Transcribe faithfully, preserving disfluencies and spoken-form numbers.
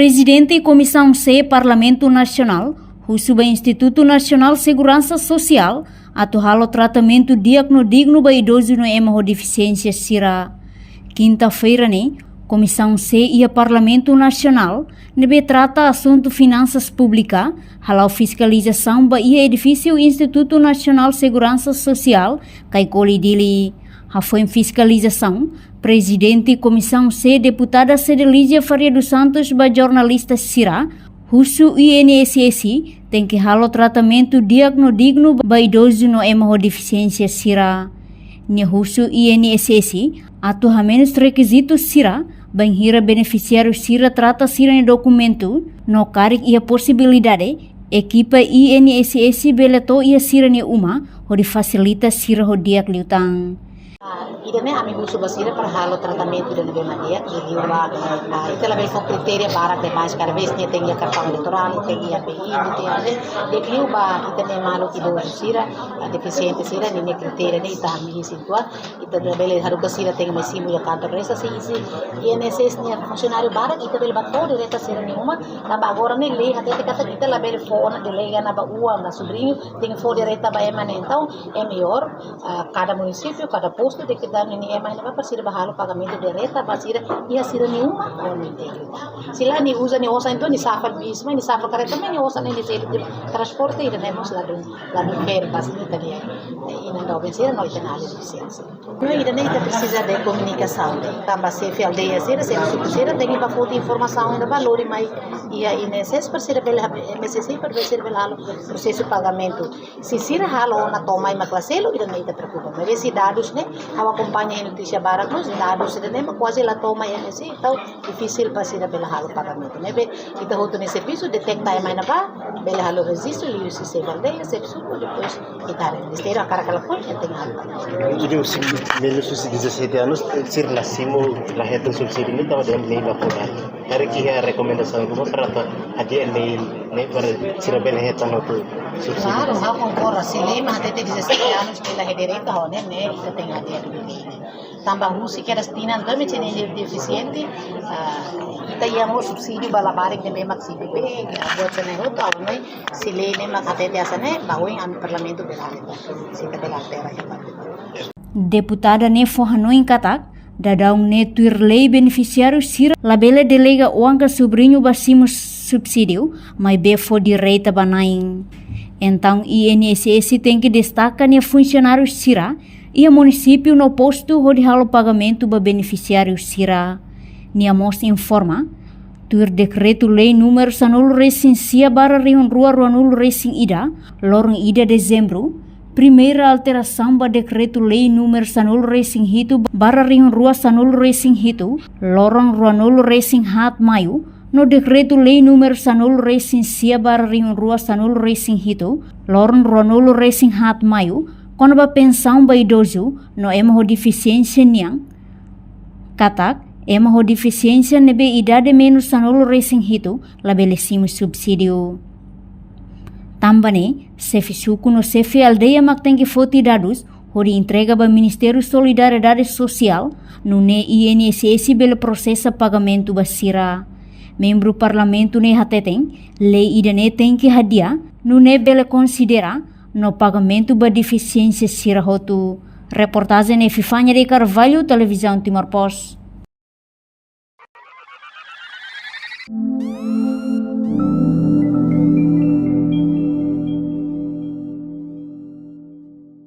Prezidente Komisaun C Parlamentu Nasionál husu ba Institutu Nasionál Seguransa Sosiál atu halo tratamentu di'ak no dignu ba idozu no ema ho defisiénsia sira. Kinta-feira ne'e, Komisaun C iha Parlamentu Nasionál ne'ebé trata asuntu finansas públika hala'o fiskalizasaun ba iha edifísiu Institutu Nasionál Seguransa Sosiál, Caicoli, Dili. Hafoin fiskalizasaun, Prezidente Komisaun C, Deputada Cedelizia Faria dos Santos, ba jornalista sira, husu I N S S tenke halo tratamentu di'ak no dignu ba idozu no ema ho defisiénsia sira. Nia husu I N S S atu hamenus rekizitu sira bainhira benefisiáriu sira trata sira-nia dokumentu, no karik iha posibilidade, ekipa I N S S bele to'o iha sira-nia uma hodi fasilita sira ho di'ak liután. Ah, ida-ne'e ami husu ba sira para halo tratamentu ida ne'ebé mak di'ak, liuliu ba, ah, ita labele fó kritéria barak demais, kada vez nia tenke iha kartaun eleitorál, nia tenke iha B I, nia tenke iha, liuliu ba ita-nia maluk idozu sira, ah, defisiente sira, ninia kritéria ne'e ita hanoin isin tua, ita labele haruka sira tenke mai simu iha kantor desa, se, se I N S S nia funsionáriu barak, ita bele bá to'o direta sira-nia uma, tanba agora ne'e lei hatete katak ita labele fó ona, delega ona ba oan, ba subriñu, tenke fó direta ba ema ne'e. Entaun, é melhor, ah, kada munisípiu, kada postu, tenke dá ninia ema ne'ebá para sira bá halo pagamentu direta ba sira, iha sira-nia uma, ou no interior. Se lae nia uza nia osan, entaun nia safra bis mai, nia safra karreta mai, nia osan ne'e nia selu de transporte, ida-ne'e mós ladún, ladún fair ba sira, ita-nia, eh, inan doben sira, no ita-nia alin sira. No ida-ne'e ita presiza de komunikasaun, tanba xefe aldeia sira, xefe suku sira, tenke bá foti informasaun ida bá lori mai iha I N S S para sira bele, M S S I para sira bele halo prosesu pagamentu. Se sira halo ona to'o mai mak la selu, ida-ne'e ita preokupa. Maibé se dadus ne'e, ha'u akompaña iha notísia barak mós, dadus ida-ne'e mak kuaze la to'o mai M S I, entaun difisil para sira bele halo pagamentu. Ne'ebé ita hotu nia servisu, deteta ema ne'ebá, bele halo rejistu, liuhusi xefe aldeia, xefe suku, depois ita haree. Ministériu hakarak ka lakohi, ita tenke halo. Ida husi menus husi dezassete anos, sira la simu, la hetan subsídiu ne'e, tanba lei la fó ona. Karik iha rekomendasaun ruma para atu hadi'a lei ne'e para sira bele hetan hotu subsídiu. Klaru, ha'u konkorda, se lei mak hatete dezassete anos nia la iha direitu, ha'u hanoin ne'e, ita tenke hadi'a lei ne'e. Tanba husi kedas tinan to'o ami sira-nia defisiente, ah, ita iha mós subsídiu ba labarik ne'ebé mak C P P, buat sira-ne'e hotu, ha'u hanoin, se lei ne'e mak hatete hanesan ne'e, ba oin ami Parlamentu bele halo, se ita bele altera iha Parlamentu. Deputada ne'e fó hanoin katak, daudaun ne'e tuir lei benefisiáriu sira labele delega oan ka subriñu bá simu subsídiu, maibé fó direta ba na'in. Entaun I N S S tenke destaka nia funsionáriu sira iha munisípiu no postu hodi halo pagamentu ba benefisiáriu sira. Nia mós informa, tuir Dekretu-Lei númeru sanulu-resin-sia barra rihun rua ruanulu-resin-ida, loron ida Dezembru, primeira alterasaun ba Dekretu-Lei númeru sanulu-resin-hitu barra rihun rua sanulu-resin-hitu, loron ruanulu-resin-haat Maiu, no Dekretu-Lei númeru sanulu-resin-sia barra rihun rua sanulu-resin-hitu, loron ruanulu-resin-haat Maiu, kona-ba pensaun ba idozu no ema ho defisiénsia nian, katak ema ho defisiénsia ne'ebé idade menus sanulu-resin-hitu labele simu subsídiu. Tanba ne'e, xefe suku no xefe aldeia mak tenke foti dadus hodi entrega ba Ministériu Solidariedade Sosiál, nune'e I N S S bele prosesa pagamentu ba sira. Membru Parlamentu ne'e hateten, lei ida-ne'e tenke hadi'a, nune'e bele konsidera no pagamentu ba defisiénsia sira hotu. Reportajen Epifania de Carvalho, Televizaun Timor Post.